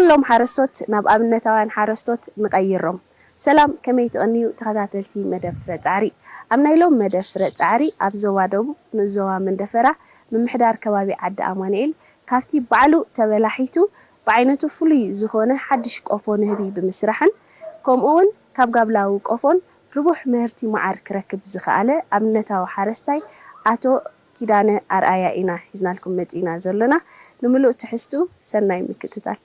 ሎም ሓረስቶት ናብ ኣብነታውያን ሓረስቶት ንቐይሮም። ሰላም፣ ከመይ ትቐንዩ ተኸታተልቲ መደብ ፍረ ጻዕሪ? ኣብ ናይ ሎም መደብ ፍረ ጻዕሪ ኣብ ዞባ ደቡብ ንዞባ መንደፈራ ምምሕዳር ከባቢ ዓዲ ኣማኑኤል ካብቲ ባዕሉ ተበላሒቱ ብዓይነቱ ፍሉይ ዝኾነ ሓድሽ ቆፎ ንህቢ ብምስራሕን ከምኡ እውን ካብ ጋብላዊ ቆፎን ርቡሕ ምህርቲ መዓር ክረክብ ዝኸኣለ ኣብነታዊ ሓረስታይ ኣቶ ኪዳነ ኣርኣያ ኢና ሒዝናልኩም መጺና ዘሎና። ንምሉእ ትሕዝቱ ሰናይ ምክትታል።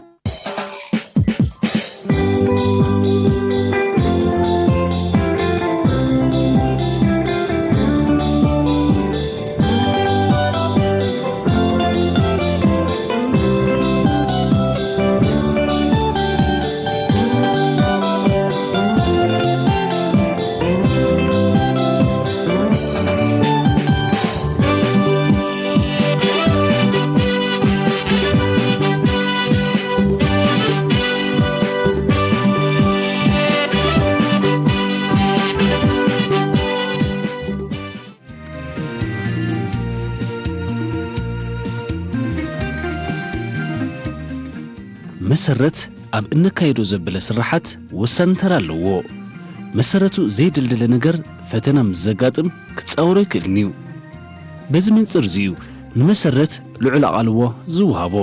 መሰረት ኣብ እነካይዶ ዘበለ ስራሓት ወሳኒ ተራ ኣለዎ። መሰረቱ ዘይደልደለ ነገር ፈተና ምስ ዘጋጥም ክጻወሮ ኣይክእልን እዩ። በዚ መንጽር እዚ እዩ ንመሰረት ልዑል ኣቓልቦ ዝወሃቦ።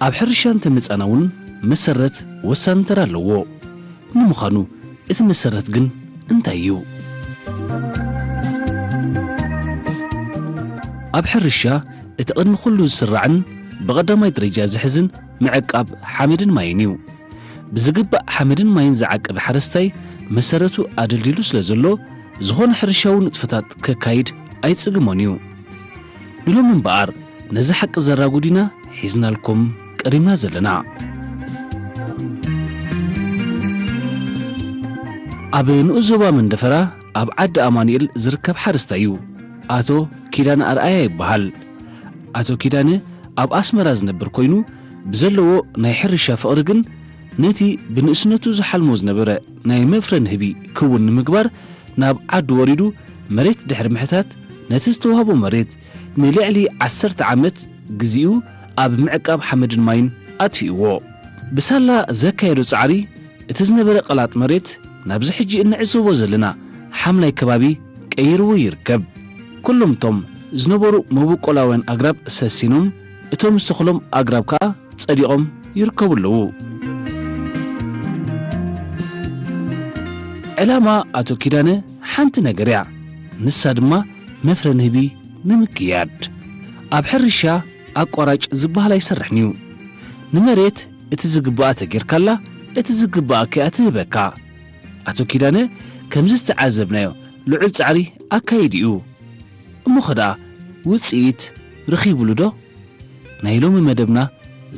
ኣብ ሕርሻ እንተመጻና እውን መሰረት ወሳኒ ተራ ኣለዎ። ንምዃኑ እቲ መሰረት ግን እንታይ እዩ? ኣብ ሕርሻ እቲ ቅድሚ ኩሉ ዝስራዕን ብቐዳማይ ደረጃ ዝሕዝን ምዕቃብ ሓመድን ማይን እዩ። ብዝግባእ ሓመድን ማይን ዝዓቀበ ሓረስታይ መሰረቱ ኣደልዲሉ ስለ ዘሎ ዝኾነ ሕርሻዊ ንጥፈታት ከካይድ ኣይጽግሞን እዩ። ንሎሚ እምበኣር ነዚ ሓቂ ዘራጉድ ኢና ሒዝናልኩም ቀሪብና ዘለና። ኣብ ንኡስ ዞባ መንደፈራ ኣብ ዓዲ ኣማኑኤል ዝርከብ ሓረስታይ እዩ። ኣቶ ኪዳነ ኣርኣያ ይበሃል። ኣቶ ኪዳነ ኣብ ኣስመራ ዝነብር ኮይኑ ብዘለዎ ናይ ሕርሻ ፍቕሪ ግን ነቲ ብንእስነቱ ዝሓልሞ ዝነበረ ናይ መፍረ ንህቢ ክውን ንምግባር ናብ ዓዱ ወሪዱ መሬት ድሕሪ ምሕታት ነቲ ዝተዋህቦ መሬት ንልዕሊ ዓሰርተ ዓመት ግዚኡ ኣብ ምዕቃብ ሓመድን ማይን ኣጥፊእዎ። ብሳላ ዘካየዶ ጻዕሪ እቲ ዝነበረ ቀላጥ መሬት ናብዚ ሕጂ እንዕዘቦ ዘለና ሓምላይ ከባቢ ቀይርዎ ይርከብ። ኩሎም እቶም ዝነበሩ መበቆላውያን ኣግራብ ሰሲኖም፣ እቶም ዝተኽሎም ኣግራብ ከኣ ጸዲቖም ይርከቡ ኣለዉ። ዕላማ ኣቶ ኪዳነ ሓንቲ ነገር እያ። ንሳ ድማ መፍረ ንህቢ ንምክያድ። ኣብ ሕርሻ ኣቋራጭ ዝበሃል ኣይሰርሕን እዩ። ንመሬት እቲ ዝግባኣ ተጌርካላ፣ እቲ ዝግባኣ ከኣ ትህበካ። ኣቶ ኪዳነ ከምዚ ዝተዓዘብናዮ ልዑል ጻዕሪ ኣካይዱ እዩ። እሞ ኸ ደኣ ውጽኢት ረኺቡሉ ዶ? ናይ ሎሚ መደብና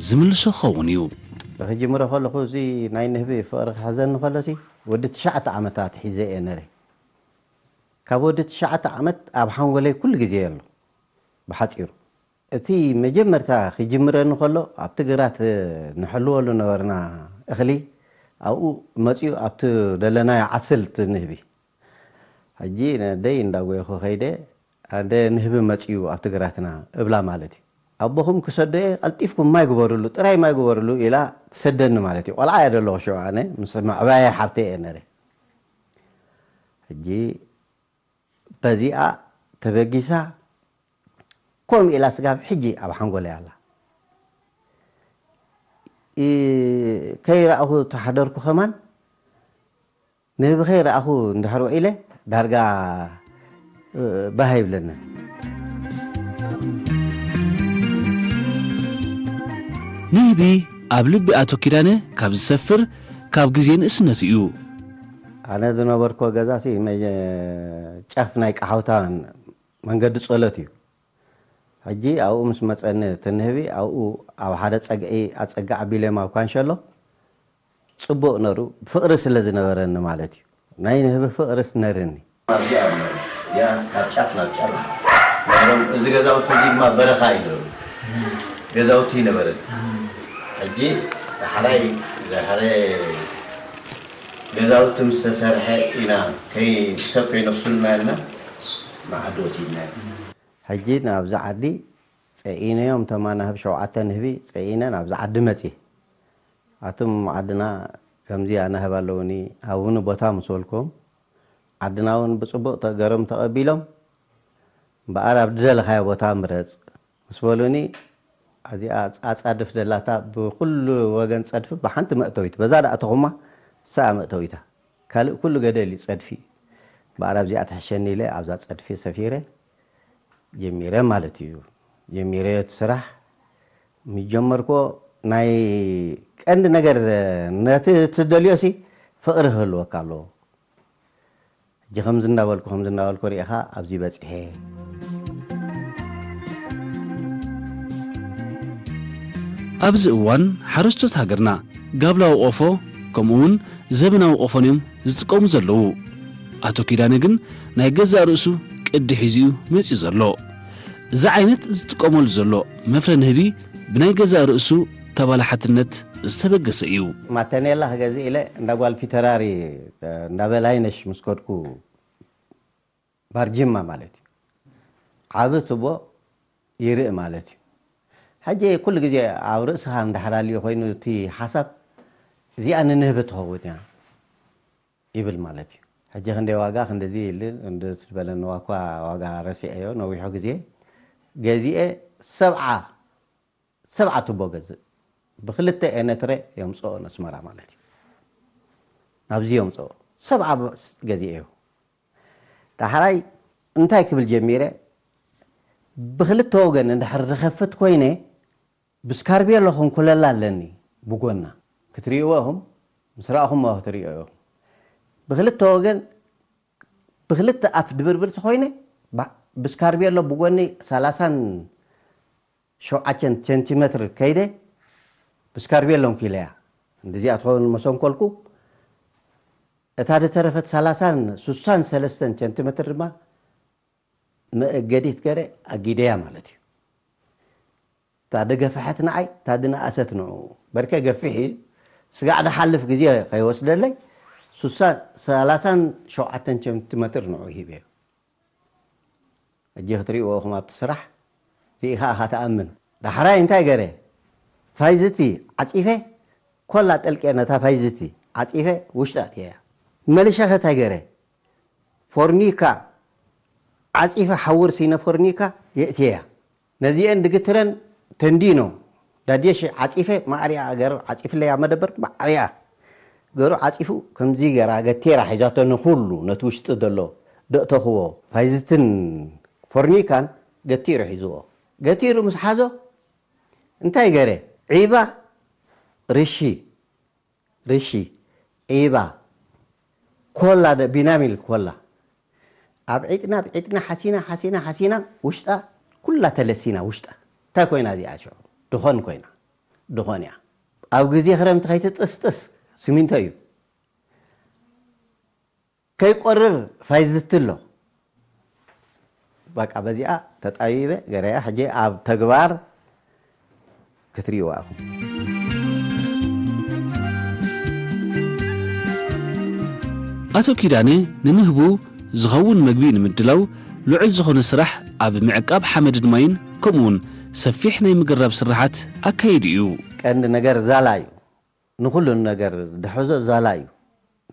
ዝምልሶ ክኸውን እዩ። ክጅምሮ ከለኹ እዚ ናይ ንህቢ ፍቕሪ ክሕዘኒ ከሎሲ ወዲ ትሽዓተ ዓመታት ሒዘ እየ ነረ። ካብ ወዲ ትሽዓተ ዓመት ኣብ ሓንጎለይ ኩሉ ግዜ ኣሎ። ብሓጺሩ እቲ መጀመርታ ክጅምረኒ ከሎ ኣብቲ ግራት ንሕልወሉ ነበርና እኽሊ ኣብኡ መጺኡ ኣብቲ ደለናዮ ዓስል እቲ ንህቢ ሕጂ ነደይ እንዳጎየኹ ከይደ ኣደ ንህቢ መጺኡ ኣብቲ ግራትና እብላ ማለት እዩ። ኣቦኹም ክሰዶ እየ ቀልጢፍኩም ማይ ግበርሉ ጥራይ ማይ ግበርሉ ኢላ ትሰደኒ ማለት እዩ። ቆልዓ እየ ደለኹ ሽዑ ኣነ ምስ መዕባየ ሓብተይ እየ ነረ። ሕጂ በዚኣ ተበጊሳ ከምኡ ኢላ ስጋብ ሕጂ ኣብ ሓንጎለይ ኣላ። ከይረኣኹ ተሓደርኩ ከማን ንህቢ ከይረኣኹ እንድሕር ውዒለ ዳርጋ ባህ ይብለኒ። ንህቢ ኣብ ልቢ ኣቶ ኪዳነ ካብ ዝሰፍር ካብ ግዜ ንእስነቱ እዩ። ኣነ ዝነበርኩዎ ገዛ ሲ ጫፍ ናይ ቀሓውታ መንገዲ ጸሎት እዩ። ሕጂ ኣብኡ ምስ መጸኒ እቲ ንህቢ ኣብኡ ኣብ ሓደ ጸግዒ ኣጸግዕ ኣቢለዮም ኣብ ካንሸሎ ጽቡቕ ነሩ ፍቕሪ ስለ ዝነበረኒ ማለት እዩ። ናይ ንህቢ ፍቕርስ ነርኒ። ኣብዚኣ እያ ካብ ጫፍ ናብ ጫፍ ነሮም። እዚ ገዛውቲ እዚ ድማ በረኻ እዩ ነሩ። ገዛውቲ ይነበረን። ሕጂ ዳሕራይ ዳሕረ ገዛውቲ ምስ ተሰርሐ ኢና ከይ ሰብ ከይነኽሱልና ኢልና ንዓዲ ወሲድና። ሕጂ ናብዚ ዓዲ ጸኢነዮም ተማና ህብ ሸውዓተ ንህቢ ጸኢነ ናብዚ ዓዲ መጺ። ኣቱም ዓድና ከምዚ ኣናህብ ኣለውኒ፣ ሃቡኒ ቦታ ምስ በልኩም፣ ዓድና እውን ብጽቡቕ ተገሮም ተቐቢሎም፣ እምበኣር ኣብ ዝደለኻዮ ቦታ ምረጽ ምስ በሉኒ፣ እዚኣ ኣጻድፍ ደላታ ብኹሉ ወገን ጸድፊ ብሓንቲ መእተዊት፣ በዛ ደኣ ተኹማ እሳኣ መእተዊታ። ካልእ ኩሉ ገደል እዩ ጸድፊ። እምበኣር ኣብዚኣ ትሕሸኒ ኢለ ኣብዛ ጸድፊ ሰፊረ ጀሚረ ማለት እዩ። ጀሚረ እቲ ስራሕ ምስ ጀመርኩዎ ናይ ቀንዲ ነገር ነቲ ትደልዮሲ ፍቕሪ ክህልወካ ኣለዎ። ሕጂ ከምዚ እንዳበልኩ ከምዚ እንዳበልኩ ሪኢኻ ኣብዚ በጺሐ። ኣብዚ እዋን ሓረስቶት ሃገርና ጋብላዊ ቆፎ ከምኡ እውን ዘበናዊ ቆፎን እዮም ዝጥቀሙ ዘለዉ። ኣቶ ኪዳነ ግን ናይ ገዛእ ርእሱ ቅዲ ሒዙ እዩ መጺኡ ዘሎ። እዚ ዓይነት ዝጥቀመሉ ዘሎ መፍረ ንህቢ ብናይ ገዛእ ርእሱ ተባላሓትነት ዝተበገሰ እዩ። ማተኔላ ክገዝእ ኢለ እንዳ ጓል ፊተራሪ እንዳ በላይነሽ ምስ ከድኩ ባርጅማ ማለት እዩ። ዓቢ ትቦ ይርኢ ማለት እዩ። ሕጂ ኩሉ ግዜ ኣብ ርእስኻ እንድሕር ኣልዩ ኮይኑ እቲ ሓሳብ እዚኣ ንንህቢ ትኸውን እያ ይብል ማለት እዩ። ሕጂ ክንደይ ዋጋ ክንደዚ ኢል እንድትበለኒ ዋኳ ዋጋ ረሲዐዮ ነዊሑ ግዜ ገዚኤ ሰብዓ ሰብዓ ቱቦ ገዝእ ብክልተ ኤነትረ የምፅኦ ነስመራ ማለት እዩ። ናብዚ የምፅኦ ሰብዓ ገዚኤዮ ዳሕራይ እንታይ ክብል ጀሚረ ብክልተ ወገን እንድሕር ዝኸፍት ኮይነ ብስካርቤሎ ክንኩለላ ኣለኒ ብጎና ክትርእይዎ ኢኹም ምስ ረእኹሞ ክትርእዮ ኢኹም ብክልተ ወገን ብክልተ ኣፍ ድብርብርቲ ኮይነ ብስካርቤሎ ብጎኒ ሰላሳን ሸውዓቸን ሴንቲሜትር ከይደ ብስካርቤሎ እንኪለያ እንድዚኣ ትኸውን መሰንኮልኩ እታ ዝተረፈት ሰላሳን ሱሳን ሰለስተን ሴንቲሜትር ድማ መእገዲት ገረ ኣጊደያ ማለት እዩ። እታ ደገፍሐት ንዓይ እታ ድነኣሰት ንዑ በርከ ገፊሕ እዩ ስጋዕ ድሓልፍ ግዜ ከይወስደለይ ሱሳ ሰላሳን ሸውዓተን ሴንቲሜትር ንዑ ሂበዮ። ሕጂ ክትሪእዎ ኢኹም ኣብቲ ስራሕ ሪኢኻ ኢኻ ትኣምን። ዳሕራይ እንታይ ገረ ፋይዝቲ ዓፂፈ ኮላ ጠልቄ ነታ ፋይዝቲ ዓፂፈ ውሽጢ ኣእትየያ። መሊሸ ከ እንታይ ገረ ፎርኒካ ዓፂፈ ሓዊ ርሲነ ፎርኒካ የእትየያ። ነዚኤን ድግትረን ተንዲኖ ዳዴሽ ዓፂፈ ማዕሪኣ ገር ዓፂፍለያ መደበር ማዕሪኣ ገሩ ዓፂፉ ከምዚ ገራ ገቴራ ሒዛቶ ንኩሉ ነቲ ውሽጢ ዘሎ ደእተኽዎ ፋይዝትን ፎርኒካን ገቲሩ ሒዝዎ። ገቲሩ ምስ ሓዞ እንታይ ገረ ዒባ ርሺ ርሺ ዒባ ኮላ ደ ቢናሚል ኮላ ኣብ ዒጥና ኣብ ዒጥና ሓሲና ሓሲና ሓሲና ውሽጣ ኩላ ተለሲና ውሽጣ እንታይ ኮይና እዚኣ ሽዑ ድኾን ኮይና ድኾን እያ ኣብ ግዜ ክረምቲ ከይትጥስጥስ ስሚንቶ እዩ ከይቆርር ፋይዝቲ ኣሎ በቃ በዚኣ ተጣቢበ ገረያ ሕጂ ኣብ ተግባር ክትርእይዋ ኢኹም። ኣቶ ኪዳነ ንንህቡ ዝኸውን መግቢ ንምድላው ልዑል ዝኾነ ስራሕ ኣብ ምዕቃብ ሓመድን ማይን ከምኡውን ሰፊሕ ናይ ምግራብ ስራሓት ኣካይዱ እዩ። ቀንዲ ነገር ዛላ እዩ። ንኹሉ ነገር ዝሕዞ ዛላ እዩ።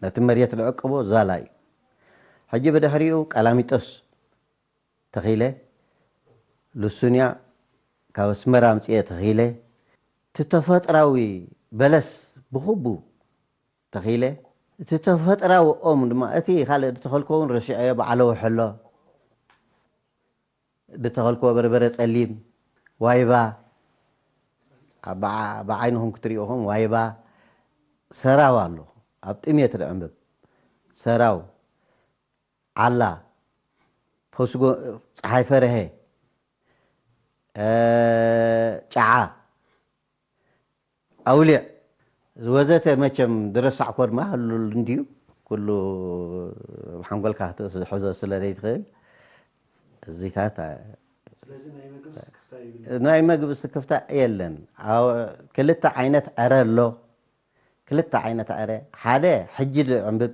ነቲ መሬት ዝዕቅቦ ዛላ እዩ። ሕጂ ብድሕሪኡ ቀላሚጦስ ተኺለ፣ ሉሱንያ ካብ ኣስመራ ኣምፅኤ ተኺለ፣ እቲ ተፈጥራዊ በለስ ብኹቡ ተኺለ፣ እቲ ተፈጥራዊ ኦም ድማ እቲ ካልእ ዝተኸልኮ እውን ረሲዐዮ በዓለዊ ሕሎ ዝተኸልክዎ በርበረ ጸሊም፣ ዋይባ፣ ብዓይንኹም ክትሪእኹም ዋይባ፣ ሰራው ኣሎ ኣብ ጥሜት ዝዕንብብ ሰራው፣ ዓላ፣ ፈስጎ፣ ፀሓይ ፈርሀ፣ ጨዓ፣ ኣውሊዕ ወዘተ መቸም ዝረሳዕኮ ድማ ህሉል እንድዩ ኩሉ ሓንጎልካ ክትሕዞ ስለ ዘይትኽእል እዚታት ናይ መግቢ ስክፍታ የለን። ክልተ ዓይነት ዕረ ኣሎ። ክልተ ዓይነት ዕረ ሓደ ሕጂ ዝዕንብብ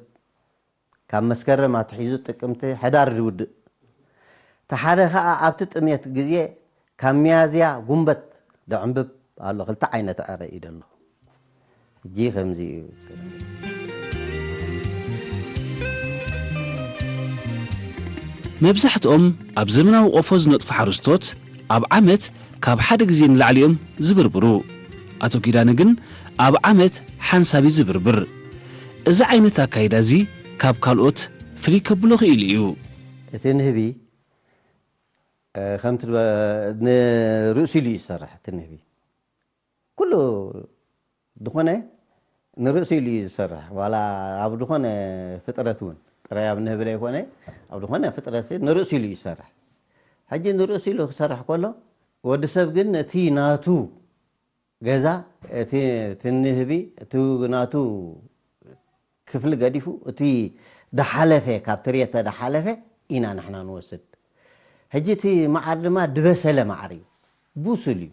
ካብ መስከረም ኣትሒዙ ጥቅምቲ ሕዳር ዝውድእ፣ እቲ ሓደ ኸኣ ኣብቲ ጥሜት ግዜ ካብ ሚያዝያ ጉንበት ዘዕንብብ ኣሎ። ክልተ ዓይነት ዕረ እዩ ዘሎ። ሕጂ ከምዚ እዩ። መብዛሕትኦም ኣብ ዘመናዊ ቆፎ ዝነጥፉ ሓረስቶት ኣብ ዓመት ካብ ሓደ ግዜ ንላዕሊ እዮም ዝብርብሩ። ኣቶ ኪዳነ ግን ኣብ ዓመት ሓንሳብ እዩ ዝብርብር። እዚ ዓይነት ኣካይዳ እዚ ካብ ካልኦት ፍልይ ከብሎ ክኢሉ እዩ። እቲ ንህቢ ከምቲ ንርእሱ ኢሉ እዩ ዝሰርሕ። እቲ ንህቢ ኩሉ ዝኾነ ንርእሱ ኢሉ እዩ ዝሰርሕ። ዋላ ኣብ ዝኾነ ፍጥረት እውን ጥራይ ኣብ ንህቢ ዘይኮነ ኣብ ዝኾነ ፍጥረት ንርእሱ ኢሉ እዩ ዝሰርሕ። ሕጂ ንርእሱ ኢሉ ክሰርሕ ከሎ ወዲ ሰብ ግን እቲ ናቱ ገዛ እቲ እቲ ንህቢ እቲ ናቱ ክፍሊ ገዲፉ እቲ ደሓለፈ ካብ ትርየት ተደሓለፈ ኢና ንሕና ንወስድ። ሕጂ እቲ መዓር ድማ ድበሰለ መዓር እዩ፣ ቡሱል እዩ።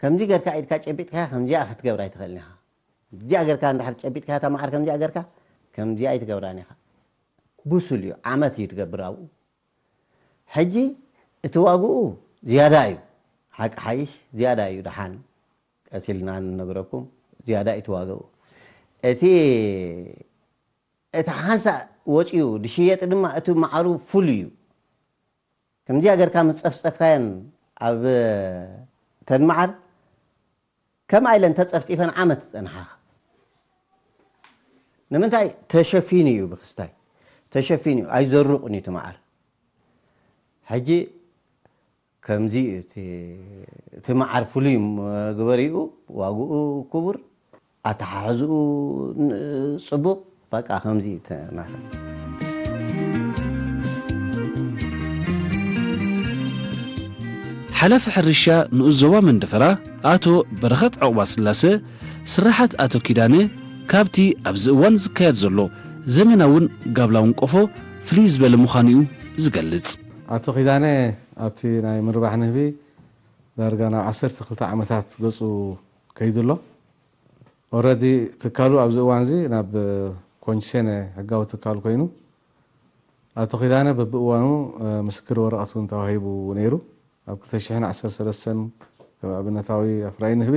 ከምዚ ገርካ ኢድካ ጨቢጥካ ከምዚኣ ክትገብራ ኣይትኽእልን ኢኻ። እዚኣ ገርካ እንድሕር ጨቢጥካ እታ መዓር ከምዚኣ ገርካ ከምዚኣ ኣይትገብራን ኢኻ። ብሱል እዩ፣ ዓመት እዩ ትገብር ኣብኡ። ሕጂ እቲ ዋግኡ ዝያዳ እዩ፣ ሓቂ ሓይሽ ዝያዳ እዩ። ደሓን ቀስ ኢልና ንነግረኩም፣ ዝያዳ እዩ እቲ ዋግኡ። እቲ እቲ ሓንሳእ ወፂኡ ድሽየጥ ድማ እቲ መዓሩ ፉል እዩ። ከምዚኣ ገርካ ምስ ፀፍፀፍካየን ኣብ ተን መዓር ከምኣ ኢለን ተፀፍፂፈን ዓመት ዝፀንሓኻ ንምንታይ ተሸፊኑ እዩ ብክስታይ ተሸፊኑ እዩ ኣይዘሩቕን እዩ እቲ መዓር ሕጂ ከምዚ እዩ እቲ እቲ መዓር ፍሉይ ግበሪኡ ዋግኡ ክቡር ኣተሓሕዝኡ ጽቡቕ በቃ ከምዚ ናተ ሓላፊ ሕርሻ ንኡስ ዞባ መንደፈራ ኣቶ በረኸት ዕቑባስላሰ ስራሓት ኣቶ ኪዳነ ካብቲ ኣብዚ እዋን ዝካየድ ዘሎ ዘመናውን ጋብላውን ቆፎ ፍልይ ዝበለ ምዃኑ እዩ ዝገልጽ። ኣቶ ኪዳነ ኣብቲ ናይ ምርባሕ ንህቢ ዳርጋ ናብ ዓሰርተ ክልተ ዓመታት ገጹ ከይዱ ኣሎ። ኦረዲ ትካሉ ኣብዚ እዋን እዚ ናብ ኮንሽሴነ ሕጋዊ ትካል ኮይኑ ኣቶ ኪዳነ በብእዋኑ ምስክር ወረቐት እውን ተዋሂቡ ነይሩ። ኣብ ክልተ ሽሕን ዓሰርተ ሰለስተን ከም ኣብነታዊ ኣፍራይ ንህቢ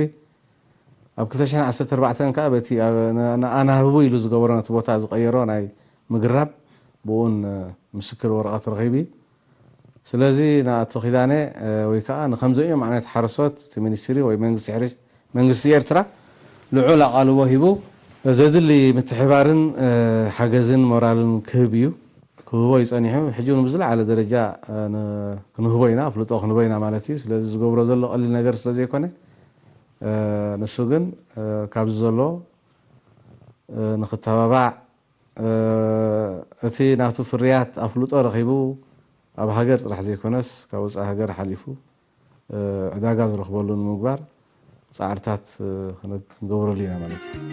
ኣብ ክልተ ሽሕን ዓሰርተ ኣርባዕተን ከዓ በቲ ኣናህቡ ኢሉ ዝገበሮ ነቲ ቦታ ዝቀየሮ ናይ ምግራብ ብኡን ምስክር ወረቐት ረኺቡ እዩ። ስለዚ ንኣቶ ኪዳነ ወይ ከዓ ንከምዚኦም ዓይነት ሓረስቶት እቲ ሚኒስትሪ ወይ መንግስቲ ሕርሽ መንግስቲ ኤርትራ ልዑል ኣቓልቦ ሂቡ ዘድሊ ምትሕባርን ሓገዝን ሞራልን ክህብ እዩ ክህቦ እዩ ጸኒሑ። ሕጂ እውን ብዝለዓለ ደረጃ ክንህቦ ኢና፣ ኣፍልጦ ክንህቦ ኢና ማለት እዩ። ስለዚ ዝገብሮ ዘሎ ቀሊል ነገር ስለ ዘይኮነ ንሱ ግን ካብዚ ዘሎ ንክተባባዕ እቲ ናቱ ፍርያት ኣፍልጦ ረኺቡ ኣብ ሃገር ጥራሕ ዘይኮነስ ካብ ወፃኢ ሃገር ሓሊፉ ዕዳጋ ዝረኽበሉ ንምግባር ፃዕርታት ክንገብረሉ ኢና ማለት እዩ።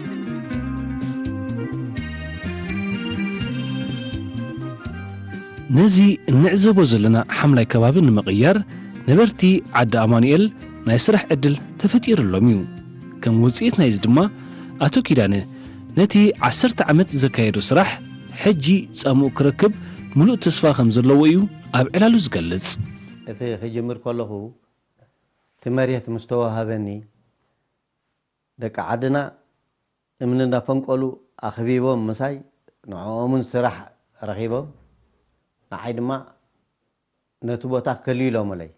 ነዚ እንዕዘቦ ዘለና ሓምላይ ከባቢ ንምቕያር ነበርቲ ዓዲ ኣማኑኤል ናይ ስራሕ ዕድል ተፈጢሩሎም እዩ። ከም ውፅኢት ናይዚ ድማ ኣቶ ኪዳነ ነቲ ዓሰርተ ዓመት ዘካየዶ ስራሕ ሕጂ ፃምኡ ክረክብ ምሉእ ተስፋ ከም ዘለዎ እዩ ኣብ ዕላሉ ዝገልፅ። እቲ ክጅምር ከለኹ እቲ መሬት ምስ ተዋሃበኒ ደቂ ዓድና እምኒ እንዳፈንቀሉ ኣኽቢቦም ምሳይ ንዕኦምን ስራሕ ረኺቦም ንዓይ ድማ ነቲ ቦታ ከሊሎምለይ።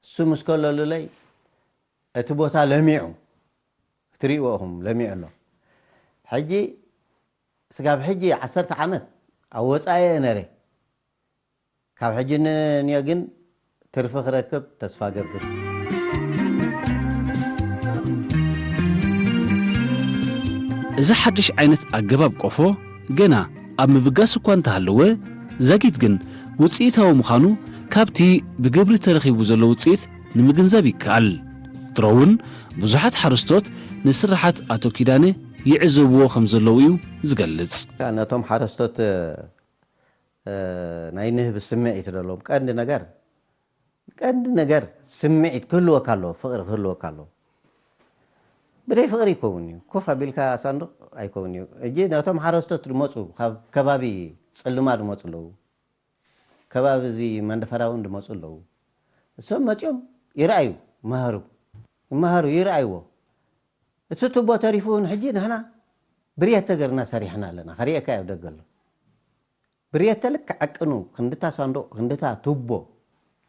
እሱ ምስ ከለሉለይ እቲ ቦታ ለሚዑ ክትሪእዎ ኢኹም ለሚዑ ኣሎ። ሕጂ ስጋብ ሕጂ ዓሰርተ ዓመት ኣብ ወፃኢ እየ ነረ። ካብ ሕጂ ንንዮ ግን ትርፊ ክረክብ ተስፋ ገብር። እዚ ሓድሽ ዓይነት ኣገባብ ቆፎ ገና ኣብ ምብጋስ እኳ እንተሃለወ ዛጊት ግን ውፅኢታዊ ምዃኑ ካብቲ ብግብሪ ተረኺቡ ዘሎ ውፅኢት ንምግንዛብ ይከኣል። ድሮ እውን ብዙሓት ሓረስቶት ንስርሓት ኣቶ ኪዳነ ይዕዘብዎ ከም ዘለዉ እዩ ዝገልጽ። ነቶም ሓረስቶት ናይ ንህቢ ስምዒት ደለዎም ቀንዲ ነገር ቀንዲ ነገር ስምዒት ክህልወካ ኣለዎ፣ ፍቕሪ ክህልወካ ኣለዎ። ብደይ ፍቕሪ ይከውን እዩ። ኮፍ ኣቢልካ ሳንዱቕ ኣይከውን እዩ። እጂ ነቶም ሓረስቶት ዝመፁ ካብ ከባቢ ፅልማ ዝመፁ ኣለዉ። ከባቢ እዚ መንደፈራ እውን ዝመፁ ኣለዉ። እሶም መፂኦም ይረኣዩ፣ ይመሃሩ፣ ይመሃሩ፣ ይረኣይዎ። እቲ ቱቦ ተሪፉ እውን ሕጂ ንሕና ብርየተ ገርና ሰሪሕና ኣለና። ከርእየካ ኣብ ደገ ኣሎ። ብርየተ ልክ ዓቅኑ ክንድታ ሳንዱቕ ክንድታ ቱቦ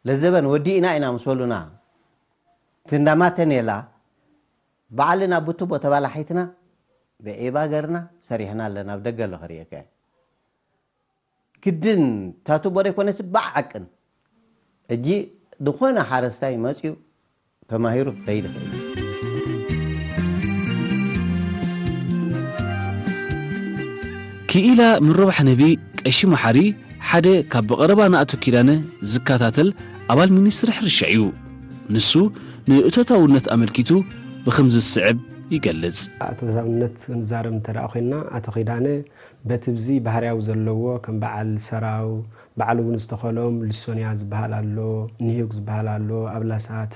ለዘበን ወዲእና ኢና ምስ በሉና፣ እቲ እንዳማተኔላ ባዕልና ብቱቦ ተባላሒትና ብዒባ ገርና ሰሪሕና ኣለና። ኣብ ደገ ኣሎ ከርእየካ እየ። ግድን ታቱ ቦደ ኮነስ ብዓቅን እጂ ዝኾነ ሓረስታይ መፅዩ ተማሂሩ ክኸይድ ይኽእል። ክኢላ ምርባሕ ንህቢ ቀሺ መሓሪ ሓደ ካብ ብቐረባ ንኣቶ ኪዳነ ዝከታተል ኣባል ሚኒስትሪ ሕርሻ እዩ። ንሱ ንእቶታውነት ኣመልኪቱ ብኸምዚ ዝስዕብ ይገልጽ። ኣቶታውነት ክንዛረብ እንተ ኮይንና ኣቶ ኪዳነ በቲ ብዚ ባህርያዊ ዘለዎ ከም በዓል ሰራው፣ ባዕሉ እውን ዝተኸሎም ልሶንያ ዝበሃል ኣሎ፣ ኒሁግ ዝበሃል ኣሎ፣ ኣብላሳት፣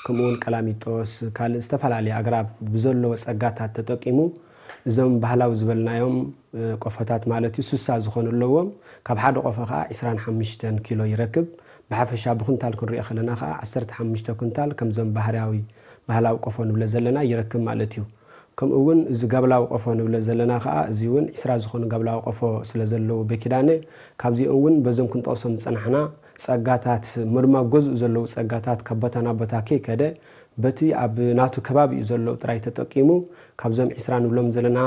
ከምኡ እውን ቀላሚጦስ፣ ካልእ ዝተፈላለየ ኣግራብ ብዘለዎ ጸጋታት ተጠቂሙ እዞም ባህላዊ ዝበልናዮም ቆፎታት ማለት እዩ ሱሳ ዝኾኑ ኣለዎም። ካብ ሓደ ቆፎ ከዓ ዕስራን ሓሙሽተን ኪሎ ይረክብ። ብሓፈሻ ብኩንታል ክንሪኦ ከለና ከዓ ዓሰርተ ሓሙሽተ ኩንታል ከምዞም ባህርያዊ ባህላዊ ቆፎ ንብሎ ዘለና ይረክብ ማለት እዩ። ከምኡ እውን እዚ ጋብላዊ ቆፎ ንብሎ ዘለና ከዓ እዚ እውን ዕስራ ዝኾኑ ጋብላዊ ቆፎ ስለ ዘለዉ በኪዳነ ካብዚኦም እውን በዞም ክንጠቕሶም ዝፀናሕና ፀጋታት ምርማ ገዝኡ ዘለዉ ፀጋታት ካብ ቦታ ናብ ቦታ ከይከደ በቲ ኣብ ናቱ ከባቢኡ ዘለዉ ጥራይ ተጠቂሙ ካብዞም ዕስራ ንብሎም ዘለና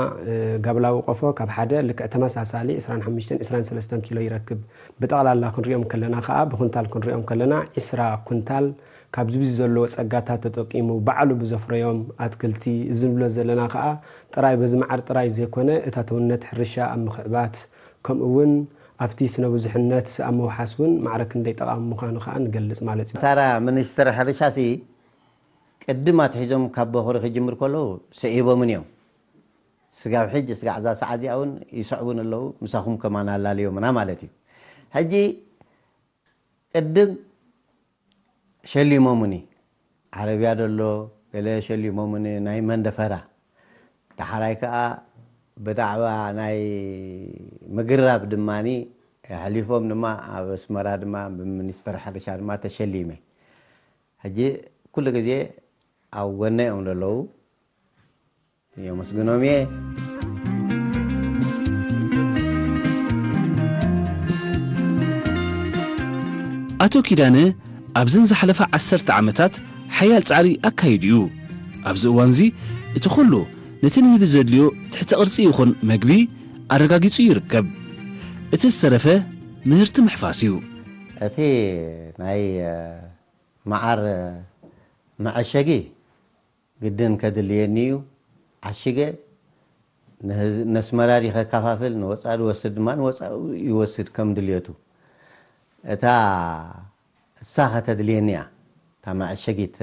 ጋብላዊ ቆፎ ካብ ሓደ ልክዕ ተመሳሳሊ ዕስራን ሓሙሽተን ዕስራን ሰለስተን ኪሎ ይረክብ። ብጠቕላላ ክንሪኦም ከለና ከዓ ብኩንታል ክንሪኦም ከለና ዕስራ ኩንታል ካብ ዝብዚ ዘለዎ ጸጋታት ተጠቂሙ ባዕሉ ብዘፍረዮም ኣትክልቲ፣ እዚ ንብሎ ዘለና ከኣ ጥራይ በዚ መዓር ጥራይ ዘይኮነ እታውነት ሕርሻ ኣብ ምኽዕባት ከምኡ እውን ኣብቲ ስነ ብዙሕነት ኣብ ምውሓስ እውን ማዕረ ክንደይ ጠቓሚ ምዃኑ ከኣ ንገልጽ ማለት እዩ። ታራ ሚኒስትር ሕርሻሲ ቅድም ኣትሒዞም ካብ በኹሪ ክጅምር ከለዉ ስዒቦምን እዮም። ስጋብ ሕጂ ስጋዕ እዛ ሰዓት እዚኣ እውን ይስዕቡን ኣለዉ፣ ምሳኹም ከማን ኣላልዮምና ማለት እዩ። ሕጂ ቅድም ሸሊሞምኒ ዓረብያ ደሎ ገለ ሸሊሞምኒ ናይ መንደፈራ ዳሕራይ ከዓ ብዛዕባ ናይ ምግራብ ድማኒ ኣሕሊፎም ድማ ኣብ ኣስመራ ድማ ብሚኒስትር ሕርሻ ድማ ተሸሊመ ሕጂ ኩሉ ግዜ ኣብ ጎነ እዮም ዘለዉ የመስግኖም እየ። ኣቶ ኪዳነ ኣብዘን ዝሓለፋ ዓሰርተ ዓመታት ሓያል ጻዕሪ ኣካይዱ እዩ። ኣብዚ እዋንዚ እቲ ኩሉ ነቲ ንህቢ ዘድልዮ ትሕተ ቅርጺ ይኹን መግቢ ኣረጋጊጹ ይርከብ። እቲ ዝተረፈ ምህርቲ ምሕፋስ እዩ። እቲ ናይ መዓር መዐሸጊ ግድን ከድልየኒ እዩ። ዓሺገ ነስመራ ድየ ከከፋፍል፣ ንወፃኢ ዝወስድ ድማ ንወፃኢ ይወስድ ከም ድልየቱ። እታ እሳ ከተድልየኒ እያ፣ እታ መዐሸጊት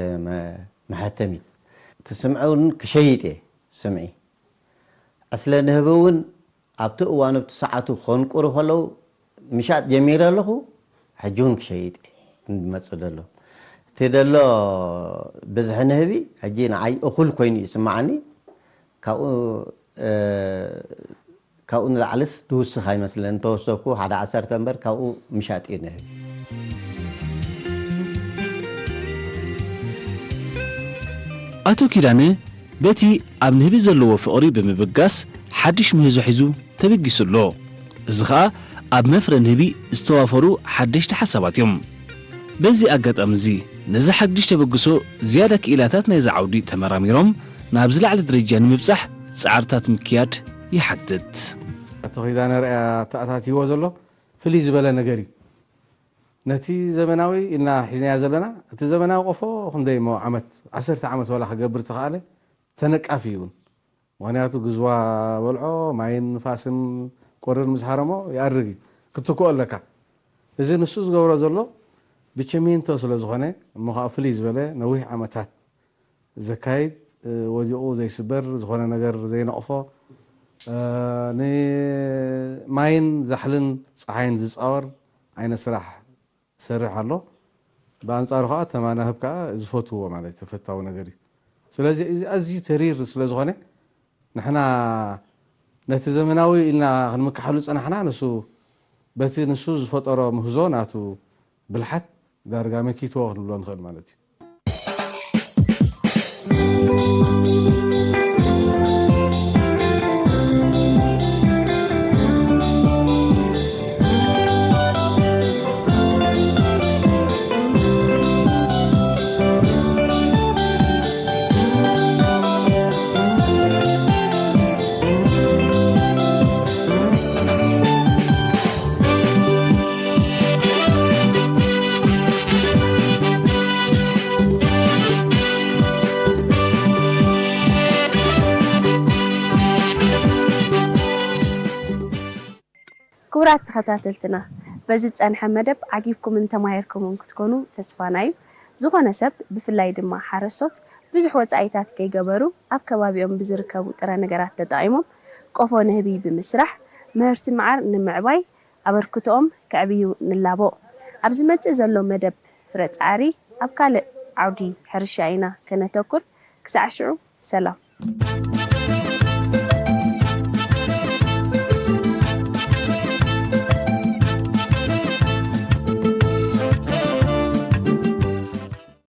መሐተሚት። እቲ ስምዒ እውን ክሸይጥ እየ፣ ስምዒ። ዕስለ ንህቢ እውን ኣብቲ እዋኑ ኣብቲ ሰዓቱ ከንቁሩ ከለዉ ምሻጥ ጀሚረ ኣለኹ። ሕጂ እውን ክሸይጥ እየ ዝመፅእ ዘሎ። እቲ ዘሎ ብዝሒ ንህቢ ሕጂ ንዓይ እኹል ኮይኑ ይስምዓኒ። ካብኡ ካብኡ ንላዕልስ ዝውስኽ ኣይመስለን። እንተወሰኩ ሓደ ዓሰርተ እምበር ካብኡ ምሻጥ እዩ ንህቢ። ኣቶ ኪዳነ በቲ ኣብ ንህቢ ዘለዎ ፍቕሪ ብምብጋስ ሓድሽ ምህዞ ሒዙ ተበጊሱ ኣሎ። እዚ ኸኣ ኣብ መፍረ ንህቢ ዝተዋፈሩ ሓደሽቲ ሓሳባት እዮም። በዚ ኣጋጣሚ እዚ ነዚ ሓድሽ ተበግሶ ዝያዳ ክኢላታት ናይዚ ዓውዲ ተመራሚሮም ናብ ዝለዓለ ደረጃ ንምብጻሕ ጻዕርታት ምክያድ ይሓትት። ኣቶ ኺዳነ ርኣያ ተኣታትይዎ ዘሎ ፍልይ ዝበለ ነገር እዩ። ነቲ ዘመናዊ ኢልና ሒዝናዮ ዘለና፣ እቲ ዘመናዊ ቆፎ ክንደይ እሞ ዓመት፣ ዓሰርተ ዓመት ዋላ ክገብር ተኸኣለ ተነቃፊ እዩ እውን። ምኽንያቱ ግዝዋ በልዖ፣ ማይን ንፋስን ቁርን ምስ ሃረሞ ይኣርግ እዩ። ክትክኦ ኣለካ። እዚ ንሱ ዝገብሮ ዘሎ ብቸሜንቶ ስለ ዝኾነ፣ እሞ ከዓ ፍልይ ዝበለ ነዊሕ ዓመታት ዘካይድ፣ ወዲቑ ዘይስበር፣ ዝኾነ ነገር ዘይነቕፎ፣ ንማይን ዛሕልን ፀሓይን ዝፃወር ዓይነት ስራሕ ይሰርሕ ኣሎ። ብኣንፃሩ ከዓ ተማናህብ ከዓ ዝፈትዎ ማለት ተፈታዊ ነገር እዩ። ስለዚ እዚ ኣዝዩ ተሪር ስለ ዝኾነ ንሕና ነቲ ዘመናዊ ኢልና ክንምክሓሉ ዝፀናሕና ንሱ በቲ ንሱ ዝፈጠሮ ምህዞ ናቱ ብልሓት ዳርጋ መኪትዎ ክንብሎ ንኽእል ማለት እዩ። ክቡራት ተኸታተልትና፣ በዚ ዝጸንሐ መደብ ዓጊብኩምን ተማሂርኩምን ክትኮኑ ተስፋና እዩ። ዝኾነ ሰብ፣ ብፍላይ ድማ ሓረስቶት፣ ብዙሕ ወጻኢታት ከይገበሩ ኣብ ከባቢኦም ብዝርከቡ ጥረ ነገራት ተጠቒሞም ቆፎ ንህቢ ብምስራሕ ምህርቲ መዓር ንምዕባይ ኣበርክቶኦም ከዕብዩ ንላቦ። ኣብ ዝመጽእ ዘሎ መደብ ፍረ ጻዕሪ ኣብ ካልእ ዓውዲ ሕርሻ ኢና ከነተኩር። ክሳዕ ሽዑ ሰላም።